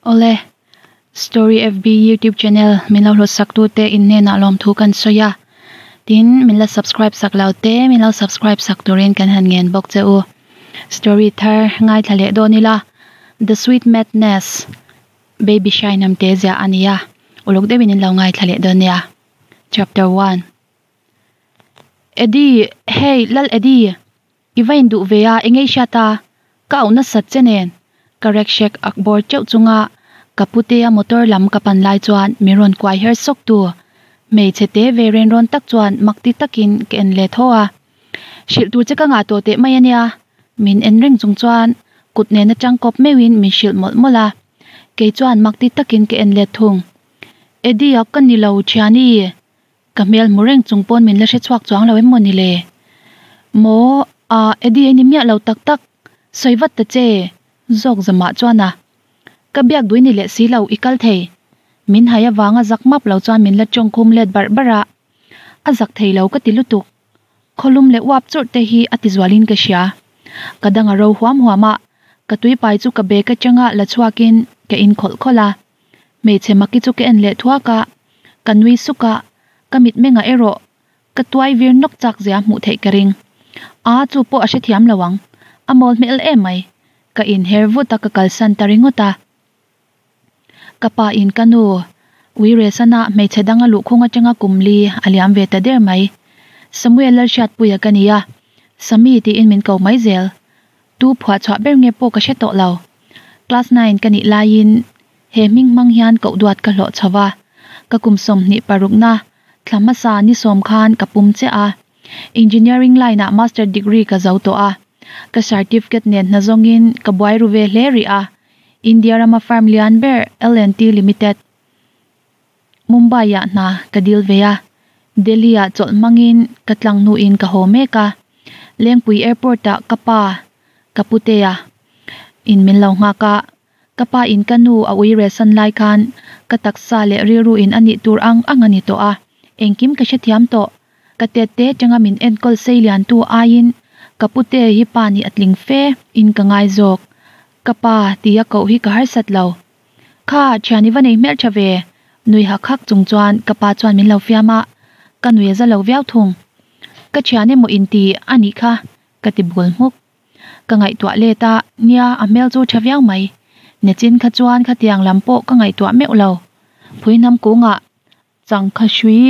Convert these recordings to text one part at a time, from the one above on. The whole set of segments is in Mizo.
Awle, Story FB YouTube channel min lo hlawt sak tute in hnenah lawmthu kan sawi a, tin min la subscribe sak lo te min lo subscribe sak turin kan han ngen bawk che u. Story thar ngaithla leh dawn ila The Sweet Madness Baby Shine te ziah a ni a, uluk deuhin in lo ngaithla leh dawn nia. Chapter 1 Eddie, hey Lal Eddie, i va induh ve a, eng ei hriat a? Ka auh nasat che nen. Ka rek hrek ak bawr teuh chunga ka putea motor lam ka pan lai chuan min rawn kuai her sawk tu. Hmeichhe te ve ren rawn tak chuan mak ti takin ka en let haw a. Hrilh tur che ka ngah tawh teh mai a nia. Min en reng chung chuan kut nen atang kawp meuhin min hrilh mawlh mawlh a. Kei chuan mak ti takin ka en let thung. Eddie a ka ni lo thiani. Ka hmel hmu reng chung pawn min la hre chhuak chuang lo em maw ni le? Maw? Ah, Eddie a ni miah lo tak tak. Sawi vat ta che. Zawk zamah chuan a. Ka biak dui ni leh si lo, i kal thei. Min hai avanga zak map lo chuan min la tawng khum let barh barh a. A zak thei lo ka ti lutuk. Khawlum leh uap churh te hi a ti zualin ka hria. Ka dang a ro huam huam a, ka tuipai chu ka bag atanga la chhuakin ka in khawlh khawlh a. Hmeichhe maki chu ka en leh thuak a, ka nui suk a, ka mitmengah erawh ka tuai vir nawk chak zia hmuh theih ka ring. A, chu pawh a hrethiam lo ang. A mawl hmel em mai. Ka inher vut a ka kalsan ta ringawt a. Ka pa in ka nu, Uiresana hmeichhe danga luhkhung atanga kum li a liam ve ta der mai. Samuel Lalhriatpuia ka ni a, Sami tiin min ko mai zel. Tu phuah chhuah ber nge pawh ka hre tawh lo. Class nine ka nih laiin he hming hmang hian koh duat ka hlawh chho va, ka kum 26na thla hmasa ni sawm khan ka pum chiah a. Engineering line ah master degree ka zo tawh a, ka certificate nen hna zawngin ka buai ru ve hle rih a. India rama firm lian ber L&T Limited, Mumbai ah hna ka dil ve a, Delhi ah chawlh hmangin ka tlang hnuin ka haw mek a, Lengpui airport ah ka pa, ka putea in min lo nghak a, ka pa in ka nu a ui relsan lai khan ka taksa leh rilru in a nih tur ang ang a ni tawh a, engkim ka hrethiam tawh, ka tet te atanga min enkawl sei lian tu aiin ka putea hi pa nih a tling fe in ka ngai zawk, ka pa tia koh hi ka harsat lo. Kha, thian i va nei hmeltha ve, nui hak hak chung chuan ka pa chuan min lo fiam a, ka nui a za lo viau thung. Ka thian emaw inti a nih kha, ka ti bul hmuk. Ka ngaihtuah let a, nia a hmel chu tha viau mai. Nechin kha chuan khatiang lam pawh ka ngaihtuah meuh lo. Phuihnam kungah Changkha hrui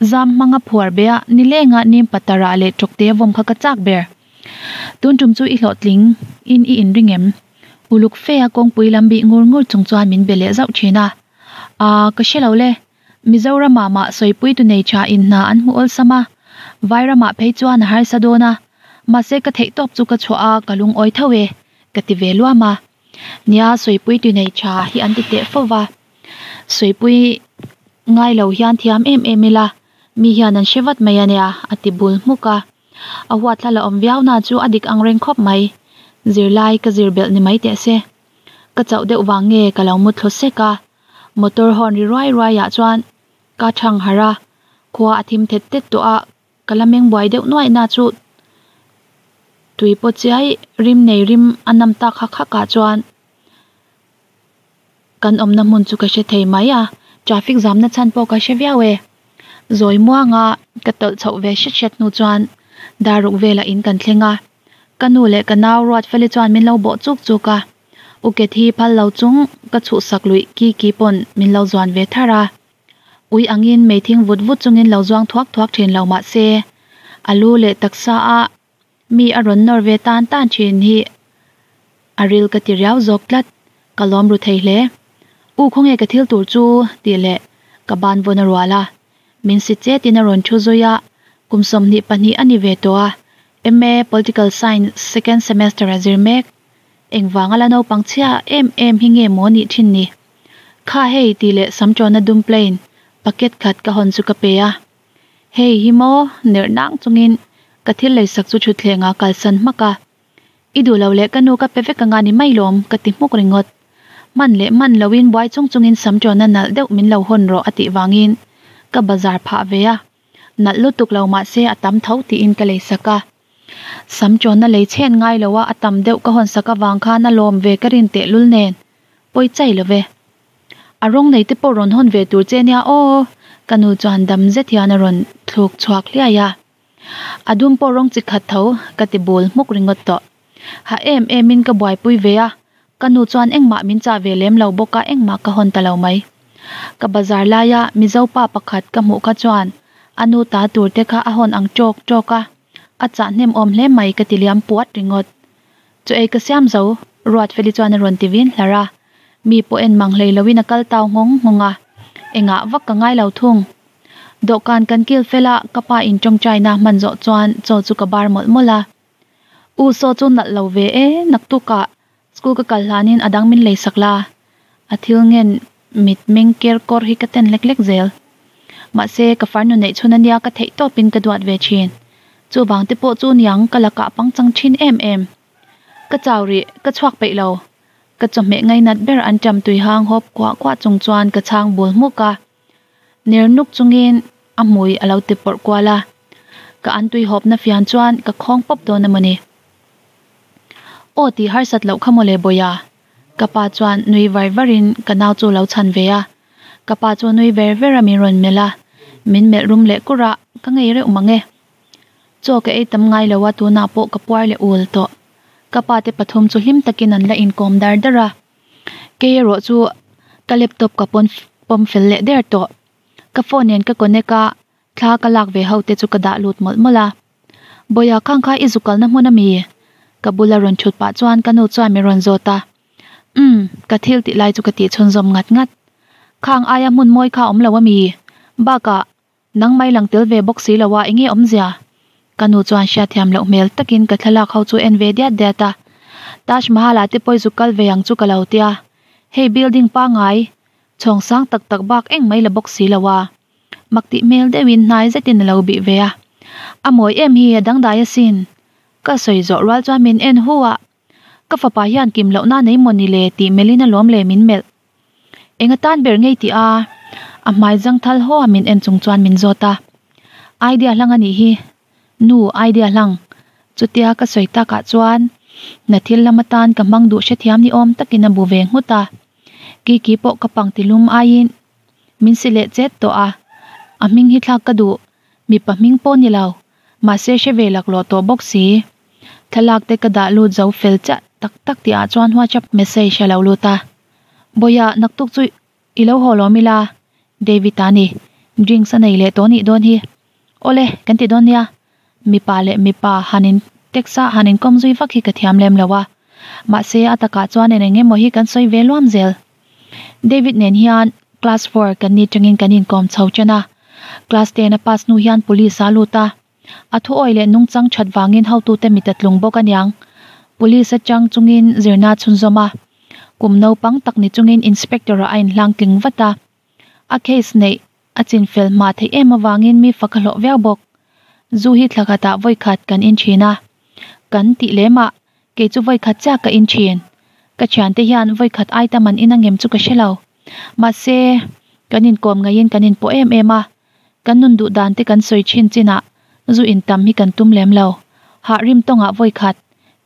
zam hmanga phuar be a, nilenga nim patarah leh tawkte vawm kha ka chak ber. Tun tum chu i hlawhtling in i inring em? Uluk fe a kawngpui lam bih ngur ngur chung chuan min be leh zauh thin a. Aa, ka hre lo le. Mizoramah mah sawipui tu nei tha in hna an hmu awlsam a, Vairamah phei chuan a harsa dawn a, mahse ka theih tawp chu ka chhuah a, ka lungawi tho e, ka ti ve luam a. Nia, sawipui tu nei tha hi an ti teh fo va. Sawipui ngai lo hian thiam em em ila, mi hian an hre vat mai a nia, a ti bul hmuk a. A huatthla la awm viau na chu a dik ang reng khawp mai. Zirlai ka zir belh ni mai teh se. Ka chauh deuh vang nge ka lo mu thlu sek a. Motor horn ri ruai ruai ah chuan ka thang harh a, khua a thim thet tet tawh a, ka la meng buai deuh nuaih na chu tui pawh chiai rim nei rim a nam tak hak hak ah chuan Kan awmna hmun chu ka hre thei mai a, traffic zamna chhan pawh ka hre viau e. Zawi muanga ka tawlh chhoh ve hret hret hnu chuan daruk velah in kan thleng a, ka nu leh ka nau Ruatfeli chuan min lo bawh chuk chuk a, U Kethi phal lo chung ka chhuhsak luih ki ki pawn min lo zuan ve thar a. Ui angin meithing vut vut chungin lo zuang thuak thuak thin lo mah se, a lu leh taksa a Mi a rawn nawr ve tan tan thin hi a ril ka ti riau zawk tlat, ka lawm ru thei hle. U khawnge ka thil tur chu tih leh ka ban vawn a rual a, min si chetin a rawn thu zui a, kum 22 a ni ve tawh a, MA Political Science second semester a zir mek. Engvanga la naupang chhia em em hi nge maw nih thin ni? Kha hei tih leh samṭawna dum plain packet khat ka hawn chu ka pe a. Hei hi maw nerh nang chungin ka thil leisak chu thutthleng ah kalsan hmak a. I duh lo leh ka nu ka pe vek anga ni mai lawm ka ti hmuk ringawt. Hman leh hman loin buai chung chungin sam ṭawna nalh deuh min lo hawn rawh a tih vangin ka bazar phah ve a. Nalh lutuk lo mahse a tam tho tiin ka leisak a. Sam ṭawna lei chhen ngai lo a a tam deuh ka hawn sak avang khan a lawm ve ka rin tehlul nen. Pawi chai lo ve. A rawng nei te pawh rawn hawn ve tur che nia aw, ka nu chuan dam zet hian a rawn thluk chhuak hliai a. A dum pawh rawng chi khat tho ka ti bul hmuk ringawt tawh. Ha em em in ka buaipui ve a, ka nu chuan engmah min chah ve lem lo bawk a engmah ka hawn ta lo mai. Ka bazar laia Mizo pa pakhat ka hmuh kha chuan a nu ta tur te kha a hawn ang tawk tawk a, a chah hnem awm hle mai ka ti liam puat ringawt. Chaw ei ka siam zo, Ruatfeli chuan a rawn ti vin hlar a, mi pawh en mang hlei loin a kal tau nghawng nghawng a, engah vak ka ngai lo thung. Dawhkan kan kil fel a, ka pa in tawngtaina hman zawh chuan chaw chu ka bar mawlh mawlh a. U saw chu nalh lo ve e, naktukah school ka kal hlanin a dang min lei sak la, a thil ngen mit meng ker kawr hi ka ten lek lek zel. Mahse, ka farnu neih chhun ania ka theih tawpin ka duat ve thin. Chuvang te pawh chu niang ka lakah pangchang thin em em. Ka chau rih, ka chhuak peih lo. Ka chawhmeh ngainat ber an ṭam tui hang hawp kuah kuah chung chuan ka chhang bul hmuk a. Ner nuk chungin a hmui a lo ti pawrh kual a. Ka an tui hawpna fian chuan ka khawng pawp dawn a mawni. Aw tih harsat loh kha mawle Bawiha. Ka pa chuan nui var varin ka nau chu lo chhan ve a. Ka pa chu nui ver ver a min rawn melh a, min melh rum leh kur a, ka ngei reuh mang e. Chaw ka ei tam ngai lo a, tunah pawh ka puar leh ul tawh. Ka pa te pathum chu hlim takin an la inkawm dar dar a. Kei erawh chu ka laptop ka pawn pawm fel leh der tawh. Ka phone nen ka connect a, thla ka lak ve ho te chu ka dah lut mawlh mawlh a. Bawiha khang kha i zu kalna hmun a mi? Ka bula rawn thut pah chuan ka nu chuan min rawn zawt a. Umm, ka thil tih lai chu ka tih chhunzawm ngat ngat. Khang aia hmun mawi kha awm lo a mi? Bakah, nang mai lang tel ve bawk si lo a, enge awmzia? Ka nu chuan hriatthiam loh hmel takin ka thlalak ho chu en ve diat diat a. Taj Mahal ah te pawh i zu kal ve ang chu ka lo tia. Hei building pangngai, chhawng sang tak tak bak eng mai la bawk si lo a. Mak tih hmel deuhin hnai zetin a lo bih ve a. A mawi em hi a dangdai asin. Ka sawi zawh rual chuan min en hu a. Ka fapa hian kim lohna nei maw ni le tih melhin alawm le min melh. Eng atan ber ngei tih a, a hmai zang thal haw a min en chung chuan min zawt a. Idea hlang a nih hi. Nu, idea hlang. Chutia ka sawi takah chuan hna thil lam atan ka hmang duh hrethiam ni awm takin a bu ve nghut a. Kiki pawh ka pang tilum aiin min si leh chet tawh a. A hming hi thlak ka duh. Mipa hming pawh ni lo. Mahse hre ve laklawh tawh bawk si. Thlalak te ka dah lut zo fel chiah tak tak tih ah chuan WhatsApp message a lo lut a. Bawiha naktuk chu i lo haw lawm ila David a ni. Drinks a nei leh tawh nih dawn hi. Awle, kan ti dawn nia. Mipa leh mipa han in text a han inkawm zui vak hi ka thiam lem lo a. Mahse a takah chuan eng eng emaw hi kan sawi ve luam zel. David nen hian class four kan ni tangin kan inkawm chho chen a. Class ten a pass hnu hian police a lut a. A thuawi leh nungchang that vangin hotute mit a tlung bawk aniang. Police atang chungin zirna a chhunzawm a. Kum naupang tak ni chungin inspector ah a inhlang tling vat a. A case neih a chinfel hma theih em avangin mi fak a hlawh viau bawk. Zu hi thla khatah vawi khat kan in thin a. Kan tih lem ah kei chu vawi khat chiah ka in thin. Ka thiante hian vawi khat ai tam an in angem chu ka hre lo. Mahse, kan inkawm ngaiin kan inpawh em em a. Kan nun duh dan te kan sawi thin chinah zu in tam hi kan tum lem lo. Hah rim tawngah vawi khat,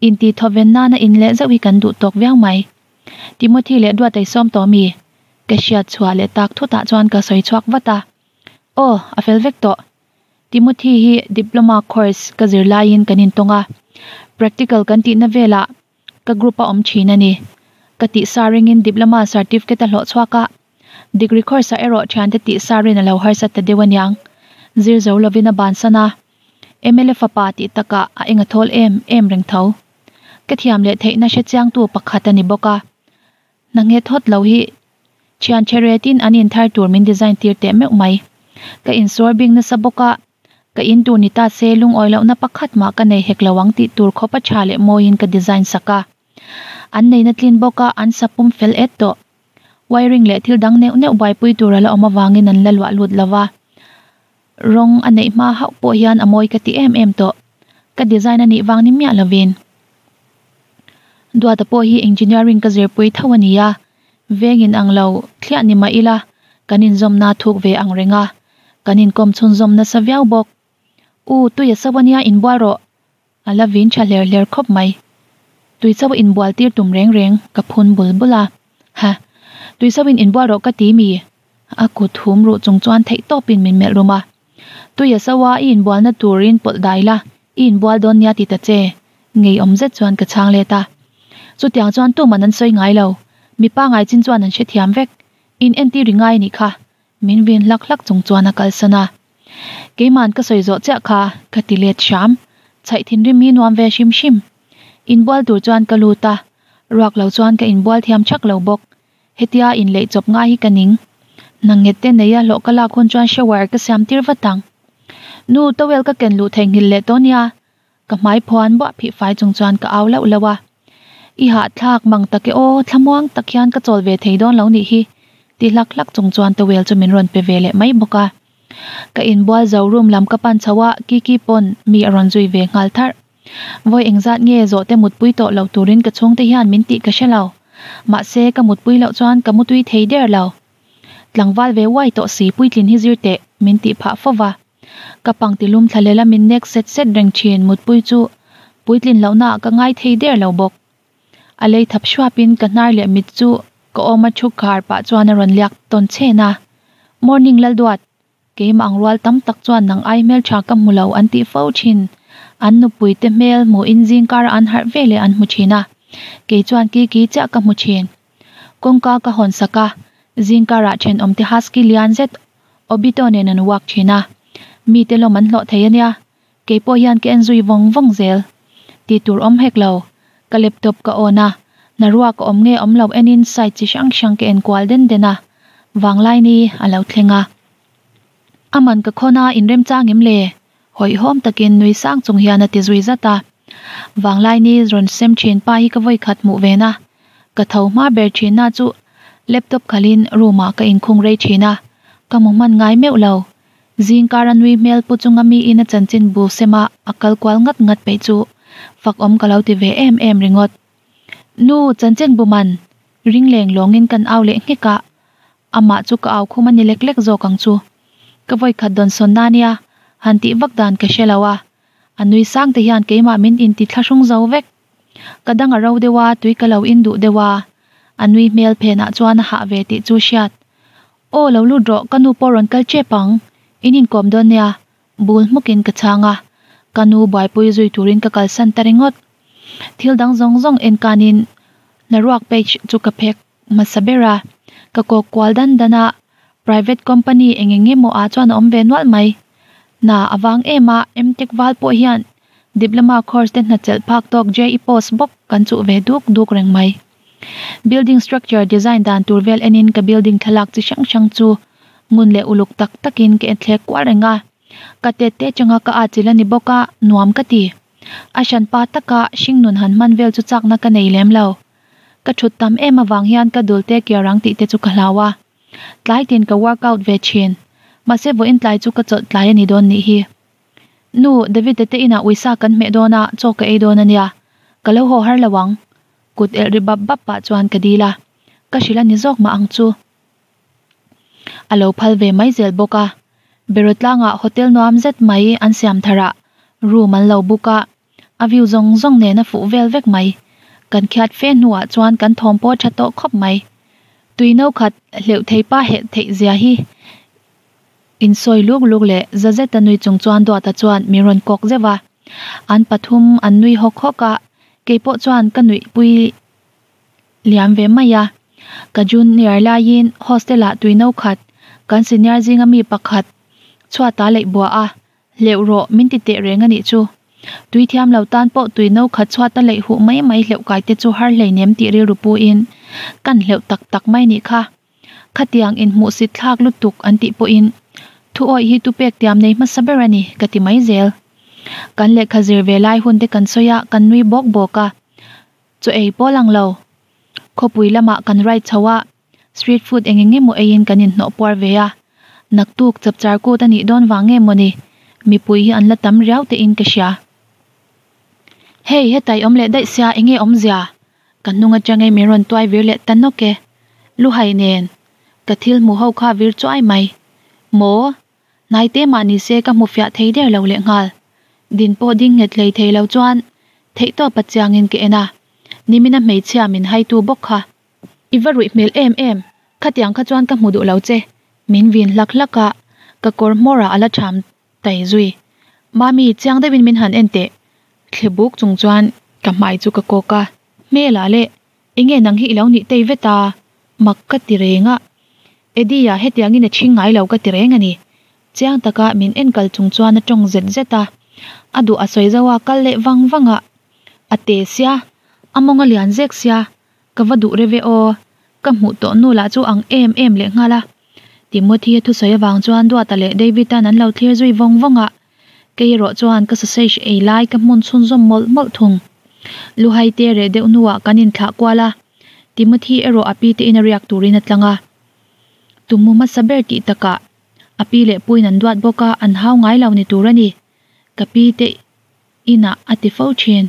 inti thawven nana in leh zauh hi kan duh tawk viau mai. Timothy leh Duatei sawm tawh mi? Ka hriat chhuah leh tak thutah chuan ka sawi chhuak vat a. Aw, a fel vek tawh. Timothy hi diploma course ka zir laiin kan intawng a. Practical kan tihna velah ka group a awm thin a ni. Ka tih sa ringin diploma certificate a hlawh chhuak a. Degree course ah erawh thiante tih sa rin a lo harsat ta deuh aniang. Zir zo lovin a bansan a. Mla fapa tih takah a eng a thawl em em reng tho. Ka thiam leh theihna hre chiangtu pakhat a ni bawk a. Hna nghet hawt lo hi thian che retin an inthar tur min design tir teh meuh mai. Ka insawr bing nasa bawk a, ka in tur ni ta se lungawi lohna pakhat mah ka nei hek lo ang tih tur khawp a tha leh mawiin ka design sak a. An neina tlin bawk a, an sa pum fel et tawh. Wiring leh thil dang neuh neuh buaipui tur a la awm avangin an la luah lut lo va. Rawng a neih hma hauh pawh hian a mawi ka ti em em tawh. Ka design a nih vang ni miah lovin. Duata pawh hi engineering ka zirpui tho a ni a, veng in ang lo thliah ni mah ila kan inzawmna thuk ve ang reng a, kan inkawm chhunzawm nasa viau bawk. U, tui a so a nia inbual rawh. A la vin tha hler hler khawp mai. Tui chauh inbual tir tum reng reng ka phun bul bul a. Ha. Tui so in inbual rawh ka ti mi? A kut hum ruh chung chuan theih tawpin min melh rum a. Tui a so a, i inbualna turin pawlh dai la, i inbual dawn nia ti ta che. Ngeiawm zet chuan ka chhang let a. Chutiang chuan tuman an sawi ngai lo. Mipa ngai chin chuan an hrethiam vek. In entir i ngai anih kha. Min vin hlak hlak chung chuan a kalsan a. Keiman ka sawi zawh chiah kha ka ti let hram. Chhaih thinrim hi nuam ve hrim hrim. Inbual tur chuan ka lut a, ruak lo chuan ka inbual thiam thak lo bawk. Hetia inleih chawp ngai hi ka ning. Hna nghet te neia hlawh ka lak hun chuan shower ka siam tir vat ang. Nu, towel ka ken luh theihnghilh leh tawh nia. Ka hmai phuan buah phih fai chung chuan ka au lauh lauh a. I hahthlak mang tak e aw, thlamuang tak hian ka chawl ve thei dawn lo nih hi, ti hlak hlak chung chuan towel chu min rawn pe ve leh mai bawk a. Ka inbual zo room lam ka pan chho a, Kiki pawn mi a rawn zui ve nghal tharh. Vawi engzat nge zawhte mutpui tawh lo turin ka chhungte hian min tih ka hre lo. Mahse, ka mutpui loh chuan ka mutui thei der lo. Tlangval ve uai tawh si puitlin hi zir teh, min tih phah fo va. Ka pangti lum thla lela min nek set set reng thin mutpui chu puitlin lohna ah ka ngai thei der lo bawk. A lei thap hruapin ka hnar leh mit chu ka awma thu khar pah chuan a rawn liak tawn chhen a. Morning Lalduat, keimah ang rual tam tak chuan nang ai hmeltha ka hmu lo an tih fo thin. An nupui te hmel hmuhin zingkar an harh ve leh an hmu thin a, kei chuan Kiki chiah ka hmu thin. Kawngka ka hawn sak a, zingkarah thenawmte husky lian zet Obito nen an walk thin a, mite lawm an hlawh thei ania, kei pawh hian ka en zui vawng vawng zel. Tih tur awm hek lo, ka laptop ka on a, hna ruak a awm nge awm lo enin site chi hrang hrang ka en kual den den a, vanglai ni a lo thleng a. A man ka khawn a, inremchang em le? Hawihhawm takin nui sang chung hian a ti zui zat a. Vanglai ni rawn sem thin pa hi ka vawikhat hmuh ven a, Ka tho hma ber thinna chu laptop khalhin room ah ka inkhung rei thin a, ka hmu hman ngai meuh lo. Zingkar a nui hmel pu chunga miin a chanchin bu sema a kal kual ngat ngat peih chu fak awm ka lo ti ve em em ringawt. Nu, chanchin bu man! Ring leng lawngin kan au leh nghek a, amah chu ka au khum a ni lek lek zawk ang chu. Ka vawikhat dawnsawn na nia, han tih vak dan ka hre lo a, a nui sang te hian keimah min inti thlahrung zo vek. Ka dang a ro deuh a, tui ka lo in duh deuh a. A nui hmel phenah chuan a hah ve tih chu hriat. Aw lo lut rawh, ka nu pawh rawn kal tep ang. In inkawm dawn nia, bul hmukin ka chhang a. Ka nu buaipui zui turin ka kalsan ta ringawt. Thil dang zawng zawng en kanin hnaruak page chu ka phek hmasa ber a. Ka kawk kual dan dan a, private company eng eng emaw ah chuan a awm ve nual mai. Hna a vang em a, Mtech val pawh hian Diploma course te hna chelh phak tawk JE post bawk kan chuh ve duk duk reng mai. Building structure design dan tur vel enin ka building thlalak chi hrang hrang chu ngun leh uluk tak takin ka en thlek kual reng a. Ka tet te changa ka atchilh a ni bawk a, nuam ka ti. A hranpa taka hringnun han hman vel chu chakna ka nei lem lo. Ka thut tam em avang hian ka dul te kiar ang tih te chu ka hlau a. Tlai tin ka workout ve thin. Mahse vawiin tlai chu ka chawlh tlai a ni dawn nih hi. Nu, David-a te inah uisa kan hmeh dawn a, chaw ka ei dawn a nia. Ka lo haw har lo ang. Kut elh ri bap bap pah chuan ka dil a. Ka hrilh a ni zawk mah ang chu. A lo phal ve mai zel bawk a. Berawtlangah hotel nuam zet mai an siam thar a, room an lo book a. A view zawng zawng nen a fuh vel vek mai. Kan khiat fe hnuah chuan kan thawm pawh a tha tawh khawp mai. Tui no khat hleuh thei pa helh theih zia hi insawi luk luk leh za zeta nui chung chuan Duata chuan min rawn kawk zeuh a. An pathum an nui hawk hawk a, keipawh chuan ka nuihpui liam ve mai a. Ka junior laiin hostel ah tui no khat kan senior zinga mi pakhat chhuata leih buah a, Hleuh rawh, min ti teh reng a nih chu. Tui thiam lo tan pawh tui no khat chhuat a leih huh mai mai hleuh kai te chu har hleinem tih rilru pu in kan hleuh tak tak mai nih kha. Khatiang in hmuhsit thlak lutuk an tih pawh in thu awih hi tu pek tiam nei hmasa ber a ni ka ti mai zel. Kan lehkha zir ve lai hun te kan sawi a, kan nui bawk bawk a. Chaw ei pawh lang lo. Khawpui lamah kan ride chho a. Street food eng eng emaw eiin kan inhnawh puar ve a, naktuk chapchar kut a nih dawn vang nge mawni, mipui hi an la tam riau te in ka hria. Hei, hetai awm leh daih sia enge awmzia? Ka hnung atang e min rawn tuai vir leh ta nawk e. Luhai nen, ka thil hmu ho kha vir chuai mai. Maw? Hnaite mah ni se ka hmu fiah thei der lo leh nghal. Din pawh ding nghet hlei thei lo chuan theihtawp a chiangin ka en a, nimina hmeichhia min haitu bawk kha. I va ruih hmel em em, khatiang kha chuan ka hmu duh lo che min vin hlak hlak a, ka kawr hmawrah a la ṭham tai zui. Mami, chiang deuhin min han en teh. Thle buk chung chuan ka hmai chu ka kawk a, Hmelah leh enge nang hi i lo nih tei vet a, mak ka ti reng a. Eddie-a hetiangin a chhing ngai lo ka ti reng a ni. Chiang taka min en kal chung chuan a tawng zet zet a, a duh a sawi zo a kal leh vang vang a. A te sia, a mawng a lian zek sia, ka va duh reve aw, ka hmuh tawh nu lah chu ang em em leh nghal a. Timothy-a thusawi avang chuan Duata leh David-a'n an lo thlir zui vawng vawng a. Kei erawh chuan ka sausage ei lai ka hmun chhunzawm mawlh mawlh thung. Luhai te reh deuh hnuah kan inthlah kual a, Timothy erawh a pi te in a riak turin a tlang a. Tummu hmasa ber tih takah a pi leh puiin an duat bawk a, an hau ngai lo ni tur a ni. Ka pi te inah a ti fo thin.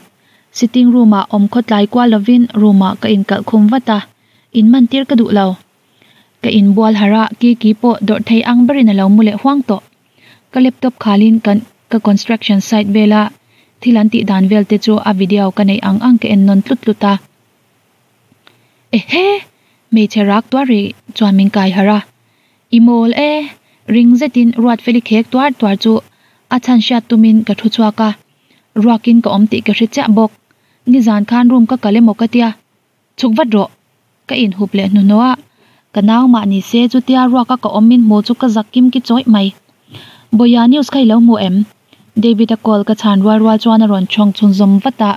Sitting room ah awm khawtlai kual lovin room ah ka inkalh khum vat a, inmantir ka duh lo. Ka inbual harh a, Kiki pawh dawrh thei ang berin a lo mu leh huang tawh. Ka laptop khalin kan ka construction site vela thil an tih dan vel te chu a video ka neih ang ang ka en nawn tlut tlut a. Ehe! Hmeichhe rak tuar ri chuan min kai harh a. I mawl e! Ring zetin Ruatfeli khek tuar tuar chu a chhan hriat tumin ka thu chhuak a. Ruakin ka awm tih ka hre chiah bawk. Nizan khan room ka kal emaw ka tia. Chhuk vat rawh. Ka inhup leh hnuhnawh a, ka nau mah ni se chutia ruaka ka awm min hmu chu ka zak kim ki chawih mai. Bawia news kha i lo hmu em? David-a call ka chhan rual rual chuan a rawn chhawng chhunzawm vat a.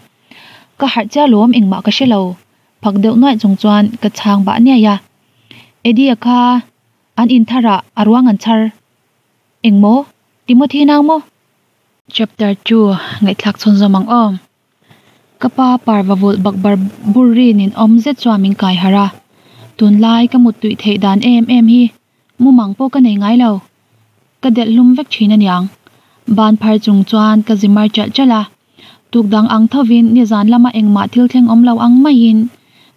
Ka harh chiah lawm engmah ka hre lo. Phak deuh nuaih chung chuan ka chhang bah niaih a. Eddie-a kha an intharah a ruang an chhar. Engmaw? Timothy nau maw? Chapter ii ngaihthlak chhunzawm ang aw. Ka pa parva vulh bakbar bur rin in awm zet chuan min kai harh a, tunlai ka mut tuih theih dan em em hi mumang pawh ka nei ngai lo, ka delh hlum vek thin aniang. Ban phar chung chuan ka zi mar chalh chalh a, tuk dang ang thovin nizan lama engmah thil thleng awm lo ang maiin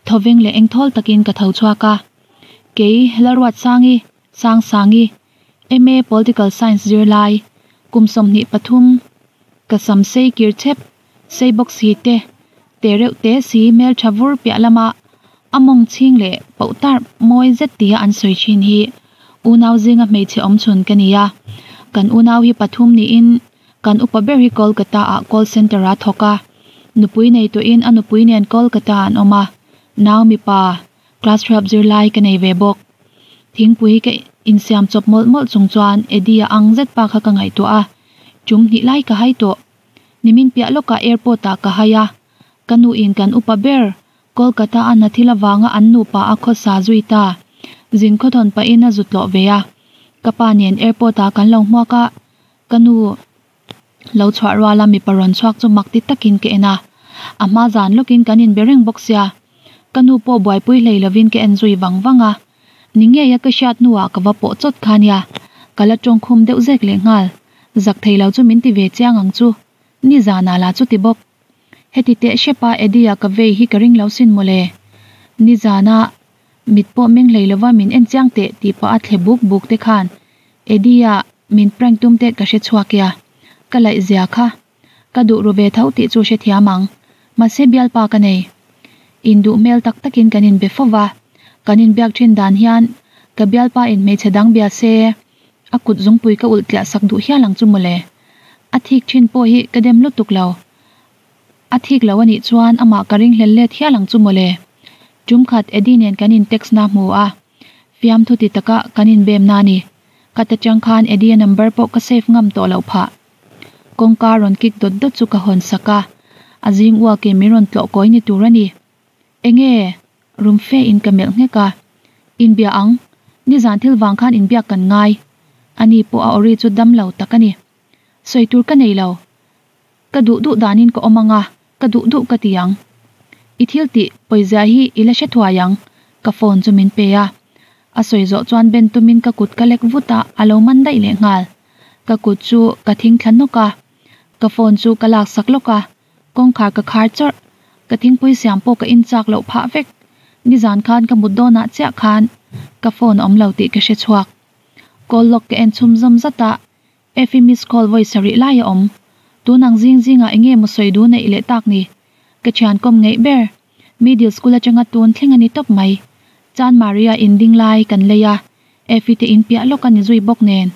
thoveng leh engthawl takin ka tho chhuak a, kei Lalruatsangi, Sangsangi, MA Political Science zirlai, kum 23, Ka sam sei kir chep, sei bawk si te, te reuh te si hmeltha vur piah lama a mawng chhing leh poh tar mawi zet tia an sawi thin hi unau zinga hmeichhe awm chhun ka ni a. Kan unau hi pathum niin kan upa ber hi Kolkata ah call center a thawk a, nupui nei tawhin a nupui nen Kolkata an awm a, nau mipa Class 12 zirlai ka nei ve bawk. Thingpui ka insiam chawp mawlh mawlh chung chuan Eddie-a ang zet pa kha ka ngaihtuah a, tum hnih lai ka hai tawh. Nimin piah lawkah airport ah ka hai a, ka nu in kan upa ber Kolkata a hna thil avanga an nupa a khawsa zui ta. Zin khawthawn pahin a zu tlawh ve a, ka pa nen airport ah kan lo hmuak a, ka nu Lo chhuah ruala mipa rawn chhuak chu mak ti takin ka en a, a hma zan lawkin kan inbe reng bawk sia. Ka nu pawh buaipui hlei lovin ka en zui vang vang a, ni ngeia ka hriat hnuah ka va pawh chawt kha nia, ka la tawngkhum deuh zek leh nghal. Zak thei lo chu min ti ve chiang ang chu, ni zanah lah chu ti bawk. Heti teh hrepa Eddie-a ka vei hi ka ring lo sin mawle. Ni zana mit pawh meng hlei lova min en chiang teh tih pah a thle buk buk te khan Eddie-a min prank tum te ka hre chhuak ia, ka laih zia kha. Ka duh ru ve tho tih chu hre thiam ang. Mahse bialpa ka nei. Induh hmel tak takin kan inbe fo va, kan inbiak thin dan hian ka bialpa in hmeichhe dang bia se a kut zungpui ka ulh tliah sak duh hial ang chu mawle. A thik thin pawh hi ka dem lutuk lo. A thik lo anih chuan amah ka ring hlel let hial ang chu mawle. Tum khat Eddie nen kan in text na hmu a, fiamthu ti taka kan inbem na ni. Ka ta chang khan Eddie a number pawh ka save ngam tawh loh phah. Kawngka rawn kik dawt dawt chu ka hawn sak a, a zing uak in min rawn tlawh kawi ni tur a ni. Enge? Rum fe in ka melh nghek a. Inbia ang, nizan thil vang khan inbiak kan ngai. Ani pawh a awri chu dam lo tak a ni. Sawi tur ka nei lo. Ka duh duh danin ka awm ang a, ka duh duh ka ti ang. I thil tih pawizia hi i la hre thuai ang, ka phone chu min pe a. A sawi zawh chuan ben tumin ka kut ka lek vut a, a lo man daih leh nghal. Ka kut chu ka thing thla nawk a, ka phone chu ka lak sak lawk a, kawngkhar ka khar chawrh. Ka thingpui siam pawh ka inchak loh phah vek. Nizan khan ka mut dawnah chiah khan ka phone a awm lo tih ka hre chhuak. Call log ka en chhum zawm zat a, Effie miss call vawi sarih lai a awm. Tun ang zing zingah enge maw sawi duh neih leh tak ni? Ka thian kawm ngeih ber. Middle school atanga tun thleng a ni tawp mai. Chanmari-a in ding lai kan lei a, Effie te in piah lawk a ni zui bawk nen.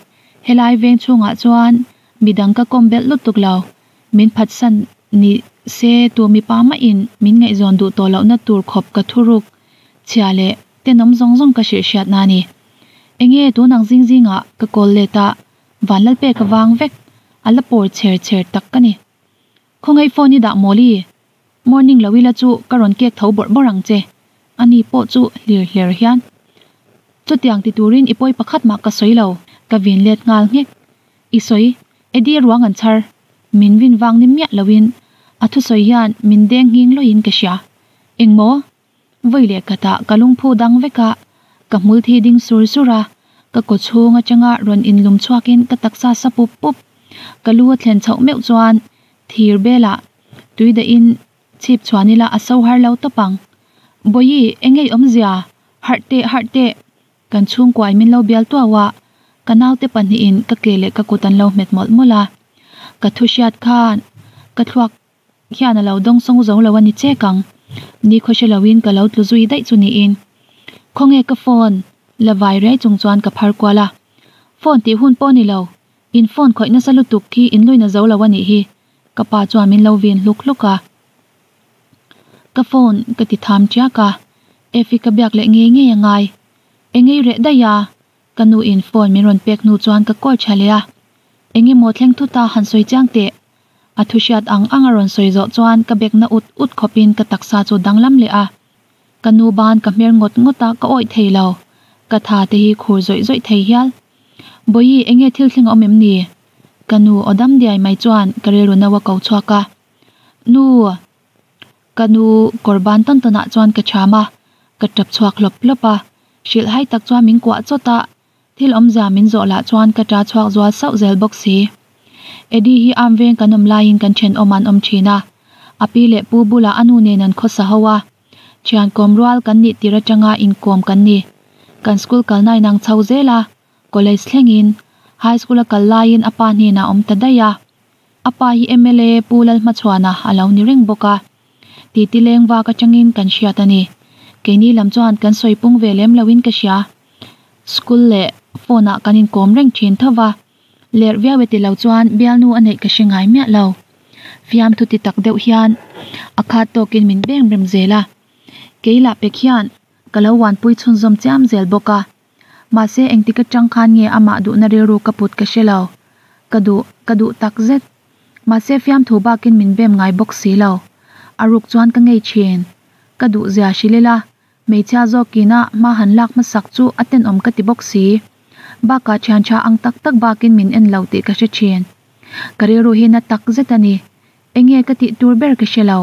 Helai veng chhungah chuan midang ka kawm belh lutuk lo. Min phatsan ni se tu mipa mahin min ngaihzawn duh tawh lohna tur khawp ka thuruk chhia leh tenawm zawng zawng ka hrilh hriatna a ni. Enge tun ang zing zingah ka call let a, Vanlalpek a vang vek, a la pawr chher chher tak ka ni. Khawngaih phone i dah mawli? Morning lo ila chu ka rawn kek tho bawrh bawrh ang che. Ani pawh chu hlir hler hian. Chutiang ti turin i pawi pakhat mah ka sawi lo, ka vin let nghal nghek. I sawi, Eddie ruang an chhar. Min vin vang ni miah loin a thusawi hian min deng nghing lawiin ka hria. Engmaw? Vawi leh khatah ka lungphu dang vek a, ka hmul thi ding sur sur a, ka kaw chhung atanga rawn inlum chhuakin ka taksa sa pup pup. Ka lu a thlen chhoh meuh chuan thir belah tui dahin chhip chhuan ila a so har lo tawp ang. Bawihi, engei awmzia? Harh teh, harh teh! Kan chhungkuai min lo bial tuau a, ka naute pahnihin ka ke leh ka kut an lo hmet mawlh mawlh a. Ka thu hriat khan ka thluak hian a lo dawngsawng zo lo a ni chek ang. Ni khawhre loin ka lo tlu zui daih chu niin. Khawnge ka phone la vai riai chung chuan ka phar kual a. Phone tih hun pawh ni lo, in phone khawih nasa lutuk khi in luina zo lo a nih hi, ka pa chuan min lo vin hluk hluk a. Ka phone ka ti tham tiak a, Effie ka biak leh ngei ngei a ngai. Engei reh daih a, Ka nu in phone min rawn pek hnu chuan ka call tha leh a, eng emaw thleng thut a han sawi chiang teh. A thu hriat ang ang a rawn sawi zawh chuan ka bek na ut ut khawp in ka taksa chu danglam leh a. Ka nu ban ka hmer ngawt ngawt a ka awih thei lo. Ka tha te hi khur zawih zawih thei hial. Bawihi enge thil thleng a awm em ni? Ka nu aw dam diai mai chuan ka rilru no a ko chhuak a. Nu! Ka nu kawr ban tawn tawn ah chuan ka cham a, ka tap chhuak hlawp hlawp a, hrilh hai tak chuan min kuah chawt a, thil awmzia min zawh lah chuan ka ta chhuak zual sauh zel bawk si. Eddie hi arm veng kan awm laiin kan thenawm an awm thin a, a pi leh pu bulah a nu nen an khawsa ho a, thian kawm rual kan nih tir atanga inkawm kan ni. Kan school kalna inang chho zel a, college thlengin, high school a kal laiin a pa hnenah awm ta daih a. A pa hi mla Pu Lalhmachhuana a lo ni reng bawk a, titi leng vak atangin kan hriat a ni. Keini lam chuan kan sawi pung ve lem loin ka hria. School leh phone ah kan inkawm reng thin tho va, lerh viau e ti lo chuan bialnu a neih ka hre ngai miah lo. Fiamthu ti tak deuh hian a khat tawkin min beng rem zel a, kei lah pek hian ka lo uanpui chhunzawm chiam zel bawk a. Mahse engtik atang khan nge amah duhna rilru ka put ka hre lo. Ka duh, ka duh tak zet. Mahse fiamthu bakin min bem ngai bawk si lo. A ruk chuan ka ngei thin. Ka duh zia hrilh ila, hmeichhia zawkina hma han lak hmasak chu a tenawm ka ti bawk si. Bakah thian tha ang tak tak bakin min en lo tih ka hre thin. Ka rilru hi na tak zet a ni. Enge ka tih tur ber ka hre lo.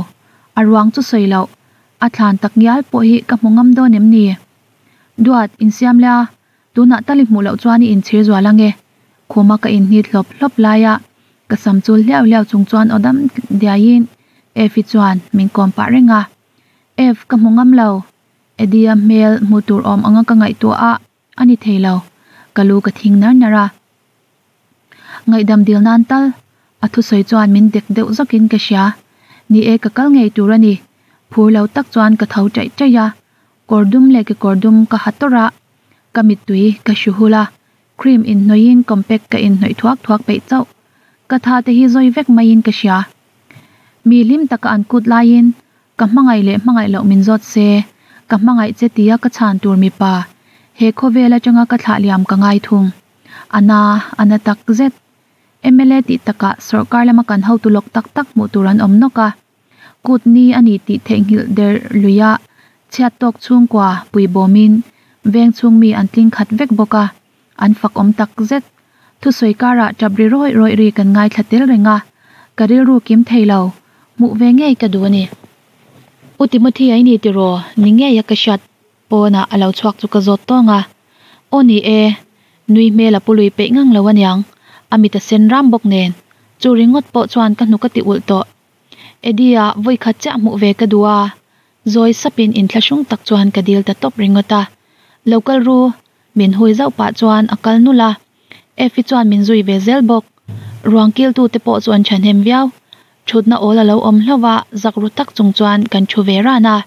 A ruang chu sawi loh. A thlan tak ngial pawh hi ka hmu ngam dawn em ni? Duat, insiam leh a, tunah tal i hmuh loh chuan i inchhir zual ange. Khuma ka inhnit hlawp hlawp laia ka sam chul hliau hliau chung chuan aw dam diaiin Effie chuan min kawm pah reng a. Eff, ka hmu ngam lo. Eddie-a hmel hmu tur awm anga ka ngaihtuah a, a ni thei lo. Ka lu ka thing nar nar a. Ngaihdam dil nan tal a thusawi chuan min dek deuh zawkin ka hria. Ni e, ka kal ngei tur a ni. Phur lo tak chuan ka tho chaih chaih a. Kawr dum leh kekawr dum ka ha tawrh a, ka mittui ka hru hul a, cream inhnawihin compact ka inhnawih thuak thuak peih chauh. Ka tha te hi zawi vek maiin ka hria. Mi hlim taka an kut laiin ka hmangaih leh hmangaih loh min zawt se, ka hmangaih che tia ka chhan tur mipa he khawvel atanga ka thlah liam ka ngai thung. A na, a na tak zet. Mla tih takah sawrkar lama kan hotu lawk tak tak hmuh tur an awm nawk a. Kut ni a ni tih theihnghilh der luia chhiat tawk chhungkua pui bawmin veng chhung mi an tling khat vek bawk a, an fak awm tak zet. Thusawi karah tap ri rawih rawih ri kan ngaithla tel reng a, ka rilru kim thei lo, hmuh ve ngei ka duh a ni. U Timothy a i ni tiraw? Ni ngei a ka hriat pawnah a lo chhuak chu ka zawt tawng a. Aw ni e, nui hmel a pu lui peih ngang lo aniang, a mit a sen ram bawk nen, chu ringawt pawh chuan ka hnuk a ti ulh tawh. Eddie-a vawi khat chiah hmuh ve ka duh a, zawi sapin inthlahrung tak chuan ka dil ta tawp ringawt a. Lo kal ru, min hui zauh pah chuan a kal nulh a, Effie chuan min zui ve zel bawk. Ruang kiltute pawh chu an thahnem viau. Thutna awl a lo awm hlauh a, zak ru tak chung chuan kan thu ve ran a.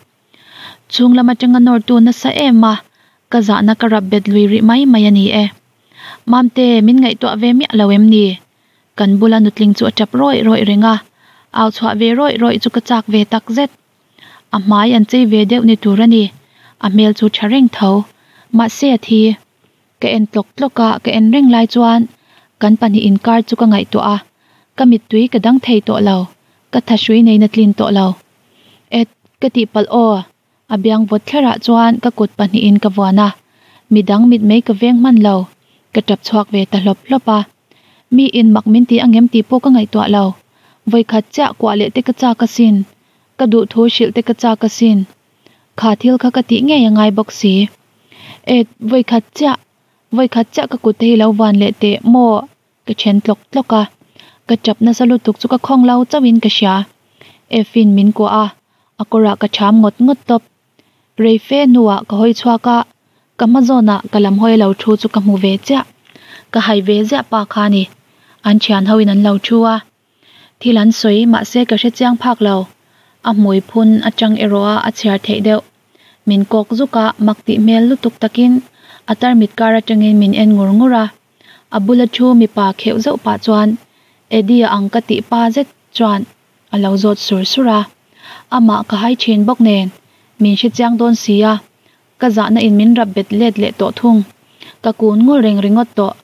Chhung lam atanga nawrtu nasa em a, ka zahna ka rap bet lui rih mai mai a ni e. Mamte, min ngaihtuah ve miah lo em ni? Kan bula nutling chu a tap rawih rawih reng a, au chhuah ve rawih rawih chu ka chak ve tak zet. A hmai an chei ve deuh ni tur a ni, a hmel chu tha reng tho. Mahse a thi. Ka en tlawk tlawk a, ka en reng lai chuan kan pahnih inkar chu ka ngaihtuah a, ka mittui ka dang thei tawh lo, ka thahrui nei na tlin tawh lo. Et, ka tihpalh aw, a biang vawt thlerah chuan ka kut pahnihin ka vuan a, midang mitmei ka veng hman lo, ka tap chhuak ve ta hlawp hlawp a. Mi in mak min ti angem tih pawh ka ngaihtuah lo, vawikhat chiah kuah leh te ka chak asin, ka duhthu hrilh te ka chak asin. Kha thil kha ka tih ngei a ngai bawk si. Et, vawikhat chiah, vawikhat chiah ka kut te hi lo van leh teh maw? Ka then tlawk tlawk a, ka tap nasa lutuk chu ka khawng lo chauhin ka hria. Effin min kuah a, a kawrah ka cham ngawt ngawt tawp. Rei fe hnuah ka hawi chhuak a, ka hma zawnah ka lam hawi lo thu chu ka hmu ve chiah. Ka hai ve ziah pa kha ni. An thian hoin an lo thu a. Thil an sawi mahse ka hre chiang phak lo. A hmui phun atang erawh a a chhiar theih deuh. Min kawk zuk a, mak tih hmel lutuk takin a tarmit kar atangin min en ngur ngur a. A bula thu mipa kheuh zauh pah chuan Eddie-a ang ka tih pa zet chuan a lo zawt sur sur a. Amah ka hai thin bawk nen min hre chiang dawn si a, ka zahna in min rap bet let leh tawh thung. Ka kun ngul reng ringawt tawh.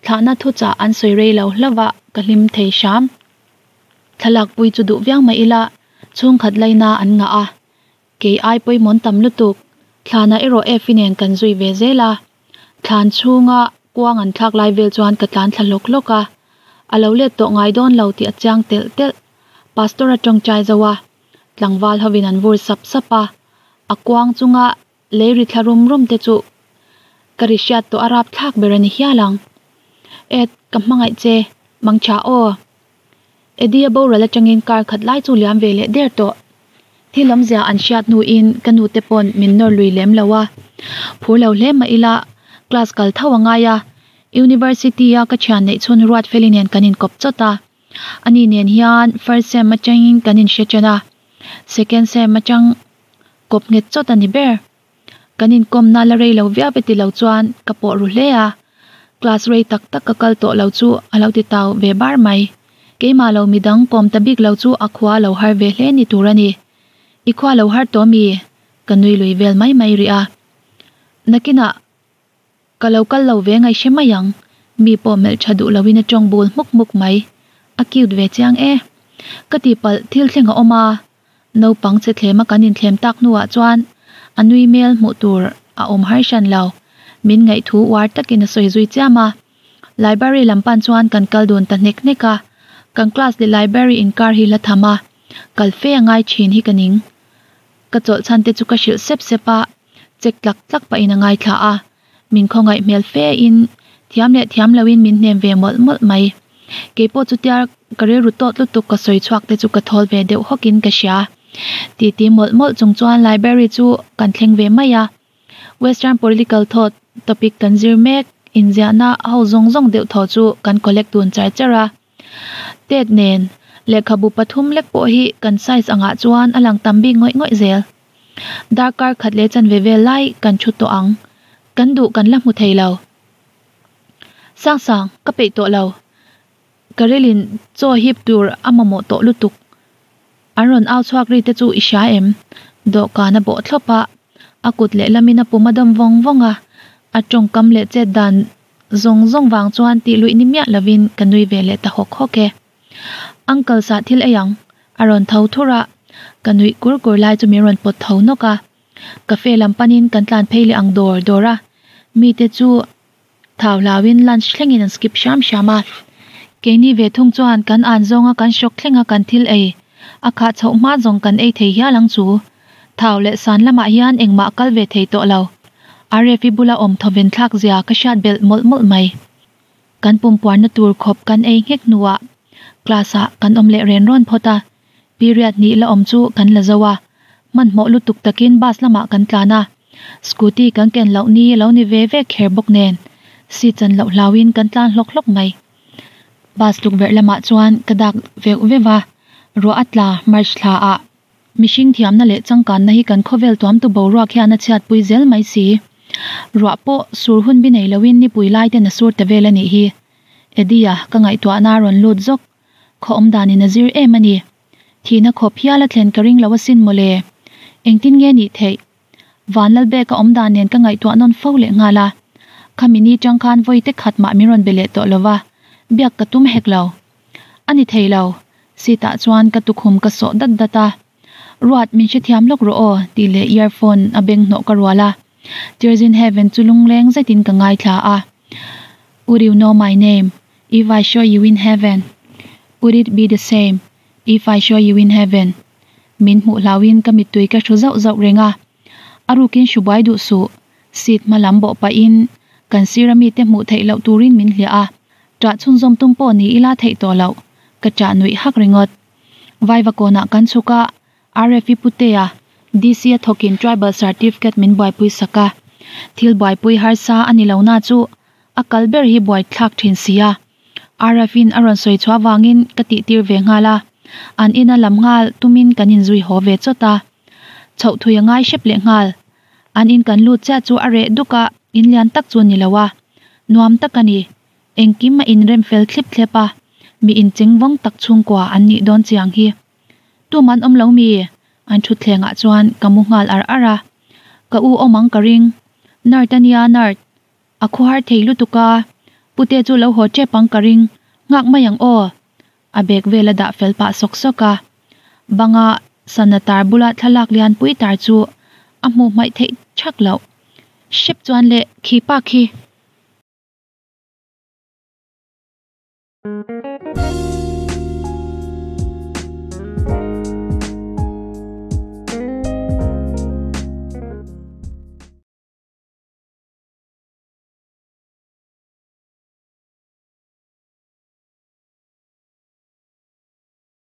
Thlahna thuchah an sawi rei lo hlauh a, ka hlim thei hram. Thlalak pui chu duh viau mai ila, chhungkhat laina an ngah a. Kei ai pawimaw'n tam lutuk, thlana erawh Effie nen kan zui ve zel a. Thlan chhunga kuang an thlak lai vel chuan ka tlan thla hlawk hlawk a. A lo let tawh ngai dawn lo tih a chiang telh telh. Pastor a tawngtai zo a, tlangval hovin an vur sap sap a. A kuang chunga Lei ri thla rum rum te chu ka ri hriat tawh a rap thlak ber a ni hial ang. Ed, ka hmangaih che, mangtha aw. Eddie a boral atangin kar khat lai chu liam ve leh der tawh. Thil awmzia an hriat hnuin ka nu te pawn min nawr lui lem lo a. Phur lo hle mah ila class kal tho a ngai a, University a ka thian neih chhun Ruatfeli nen kan inkawp chawt a. Ani nen hian first sem atangin kan inhre chen a, second sem atang Kawp nghet chawt a ni ber. Kan inkawmna la rei lo viau e ti lo chuan ka pawh ru hle a. Class rei tak tak ka kal tawh lo chu a lo ti tau ve bar mai. Keimah lo midang kawm ta bik lo chu a khua lo har ve hle ni tur a ni. I khua lo har tawh mi? Ka nui lui vel mai mai rih a. Nakinah Ka lo kal lo ve ngaihre mai ang, mi pawh melh tha duh loin a tawng bul hmuk hmuk mai. A cute ve chiang e. Ka tihpalh thil thleng a awm a, naupang che thlema kan inthlem tak hnuah chuan a nui hmel hmuh tur a awm har hran lo. Min ngaihthu uar takin a sawi zui chiam a. Library lam pan chuan kan kal dun ta hnek hnek a, kan class leh library inkar hi la tham a, kal fe a ngai thin hi ka ning. Ka chawlh chhan te chu ka hrilh sep sep a, check tlak tlak pahin a ngaithla a, min khawngaih hmel fe in thiam leh thiam lo in min hnem ve mawlh mawlh mai. Keipawh chutia ka rilru tawt lutuk ka sawi chhuak te chu ka thawl ve deuh hawk in ka hria. Titi mawlh mawlh chung chuan library chu kan thleng ve mai a, Western political thought topic kan zir mek inziahna ho zawng zawng deuh thaw chu kan collect dun char char a. Tet nen lehkhabu pathum lek pawh hi kan size angah chuan a lang tam bik ngawih ngawih zel. Darkar khat leh chanve vel lai kan thu tawh ang. Kan duh kan la hmu thei lo. Sangsang, ka peih tawh lo. Ka rilin chaw hip tur a mamawh tawh lutuk. An rawn au chhuak ri te chu i hria em? Dawhkan a bawh thlawp a, a kut lehlamin a pum a dawm vawng vawng a. A tawngkam leh chet dan zawng zawng vang chuan tih luih ni miah lovin ka nui ve leh ta hawk hawk e. Uncle sah thil ei ang, a rawn tho thur a, ka nuih kur kur lai chu min rawn pawt tho nawk a. Cafe lam panin kan tlan phei leh ang dawr dawr a, mite chu thau hlauin lunch thlengin an skip hram hram a. Keini ve thung chuan kan an zawnga kan hrawk thlenga kan thil ei a khah chhoh hma zawng kan ei thei hial ang chu. Thau leh san lamah hian engmah kal ve thei tawh lo. Aref-i bula awm thawven thlak zia ka hriat belh mawlh mawlh mai. Kan pumpuarna tur khawp kan ei nghek hnuah class ah kan awm leh ren rawn phawt a, period hnih la awm chu kan la zo a, hmanhmawh lutuk takin bus lamah kan tlan a, scooty kan ken loh ni lo ni ve ve kher bawk nen seat chan loh hlauhin kan tlan hlawk hlawk mai. Bus tukverh lamah chuan ka dak veuh veuh a, ruah a tla March thla ah. Mihring thiamna leh changkanna hi kan khawvel tuamtu boruak hian a chhiatpui zel mai si. Ruah pawh sur hun bi nei loin nipui lai ten a sur ta vel a nih hi. Eddie-a ka ngaihtuahna a rawn lut zawk. Khaw awmdanin a zir em a ni. Thihna khawp hial a thlen ka ring lo asin mawle. Engtin nge nih theih? Vanlalbeka awmdan nen ka ngaihtuah nawn fo leh nghal a. Khami ni tang khan vawi te khat mah min rawn be leh tawh lova, biak ka tum hek lo. A ni thei lo. Seat ah chuan ka tukhum ka sawh dat dat a. Ruat, min hrethiam lawk rawh aw, tih leh earphone a beng hnawh ka rual a. Tears in Heaven chu lungleng zetin ka ngaithla a. Would you know my name if I show you in heaven? Would it be the same if I show you in heaven? Min hmuh hlauhin ka mittui ka hru zauh zauh reng a. A rukin hru buai duh suh. Seat hma lam bawh pahin kan sir a mite hmuh theih loh turin min hliah a. Ṭah chhunzawm tum pawh ni ila theih tawh loh. Ka ṭah nuih hak ringawt. Vaivakawnah kan chhuk a, RFI Putea, DC a thawkin Tribal Certificate min buaipui sak a. Thil buaipui harsa a ni lo na chu a kal ber hi buaithlak thin si a. RFin a rawn sawi chhuah vangin ka tihtir ve nghal a. An ina lam nghal tumin kan inzui haw ve chawt a. Chhoh thui a ngai hrep leh nghal. An in kan lut chiah chu a reh duk a, in lian tak chu ni lo a. Nuam tak a ni. Engkim a inrem fel thlip thlep a, mi incheng vawng tak chhungkua an nih dawn chiang hi. Tum an awm lo mi? An thutthlengah chuan ka mu nghal ar ar a. Ka u awm ang ka ring. Nerd a nia nerd. A khuhar thei lutuk a, pute chu lo haw tep ang ka ring. Nghak mai ang aw. A bag vel a dah fel pah sawk sawk a. Banga sana tar bula thlalak lianpui tar chu a hmuh hmaih theih thak loh. Hrep chuan leh khi pa khi.